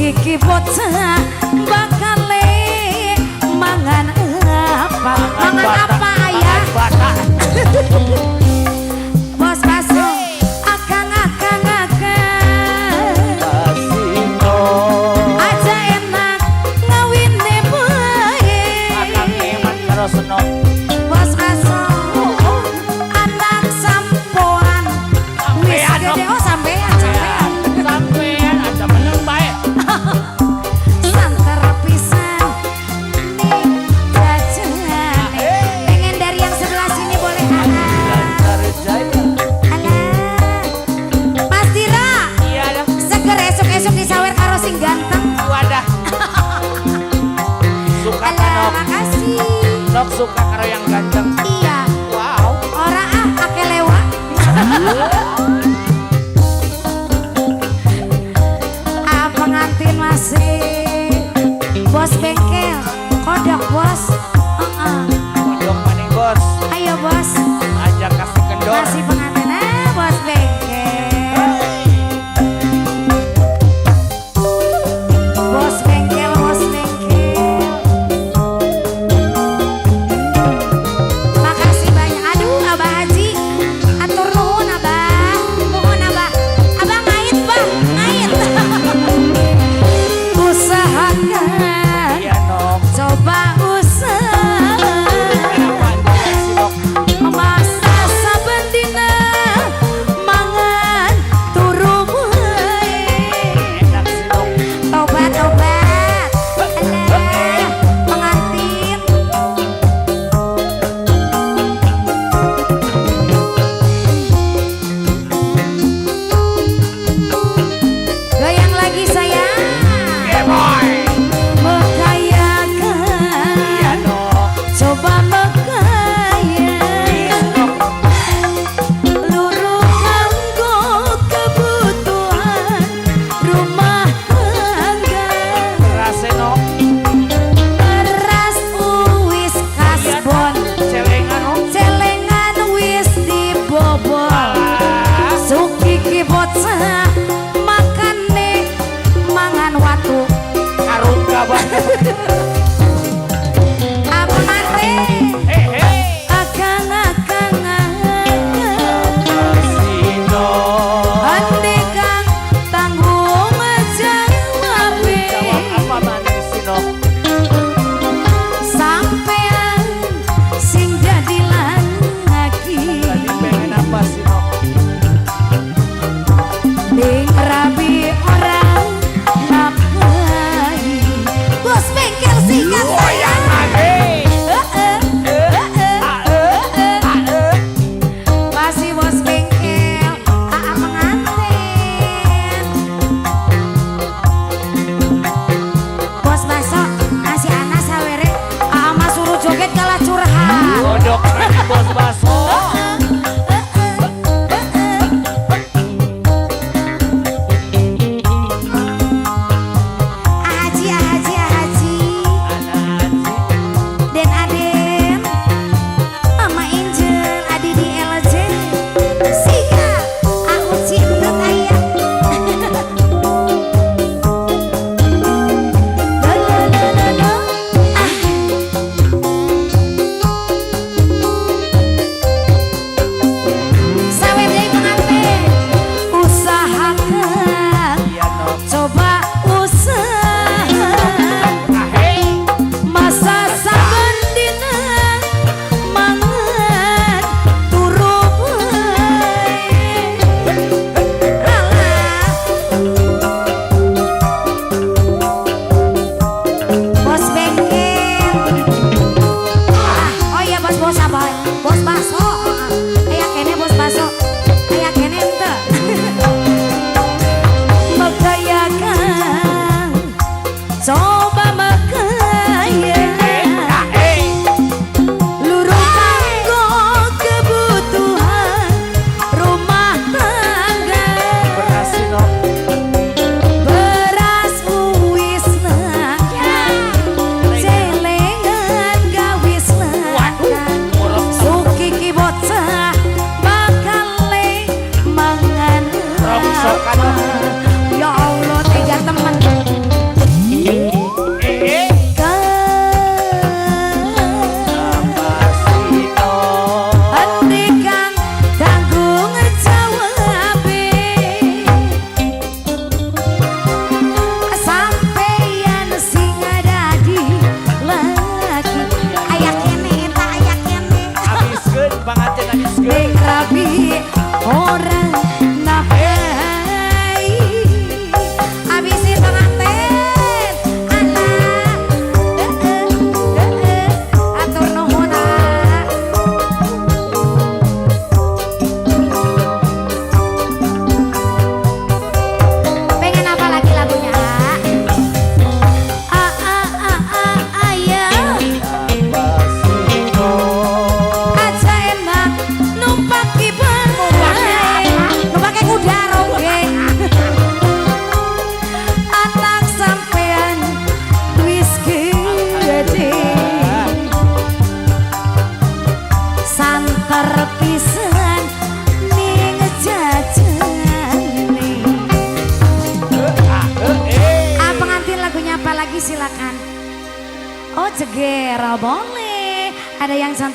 Suki ki bocah bakale mangan apa? Mangan apa, ayah? Batak. Bos Baso, akang akang akang. Kasino. Aja enak ngawine bae. Akang eman karo senok. Bos Baso, anak sampoan wis Sampean, gede, oh sampean sampean. Sampean aja meneng bae. Santer pisan nih jajane. Pengen dari yang sebelah sini boleh, ah? Lancar Jaya. Alah, Mas Dira. Iya dah. Seger esuk-esuk disawer karo sing ganteng. Wadah. Suka Alah, kan? Makasih. Nok suka karo yang ganteng. Iya. Wow. Ora ah, akeh lewat. Ah, pengantin masih bos bengkel, kodok bos. Heeh. Kodok maning, bos. Ayo, bos. Aja kasih kendor. Masih pengantin, ah, bos bengkel. Bos bengkel, bos bengkel. Makasih banyak. Aduh, Abah Haji. Atur nuhun, Abah. Nuhun, Abah. Abah ngait, Bah. Ngait. Usahakan. Iya, Nok. Coba usaha. Kenapa juga sih, Nok? Masa saben dina mangan turu wae. Enak sih, Nok. Tobat, tobat. Alah, pengantin. Goyang lagi, sayang. Yeah, boy. Mekayakan. Iya, Nok. Coba mekaya. Iya, Nok. Luru kanggo kebutuhan rumah tangga. Kerase, Nok. Beras wis kasbon. Celengan, Nok. Celengan wis dibobol. Alah. Suki ki bocah makane mangan watu. Karungga banget. Apa mate? Hei, hei. Akang akang akang. Kasino. Ande kang tanggung jawab. Jawab apa maning sih, Nok? Sampean sing jadi laki. Tadi pengen apa sih, Nok? Ning rabi orang nafkahi. Bos bengkel sikat, sayang. Hei. Heeh, heeh, heeh. Masih bos bengkel, aa pengantin. Bos baso, masih anak sawere, aa mah suruh joget kalah curhat. Kodok maning bos baso. Ahaji, ahaji, ahaji. Anak Haji. Den Aden, Mama Angel, Adi di LJ. Siap, aku cinta ayah. La la la la la. Ah. Sawer deui pengantin. Usahakan, Iya, Nok. coba usaha. Ah, hei. Masa saben dina mangan turu wae. Alah. Bos bengkel. Ah, oh iya bos bos apa? Bos bakso. Aya kene bos bakso. Aya kene ente. Mekayakan, coba mekaya. Ah, hei. Luru kanggo kebutuhan rumah tangga. Beras sih, Nok. Beras wis nangka, celengan gawis Waduh. nangka. Ngurus. Suki ki bocah bakale mangan Rongsokan. apa? Ya Allah, tega temen. lagi silakan. Oh, jeger, boleh. Ada yang cantik.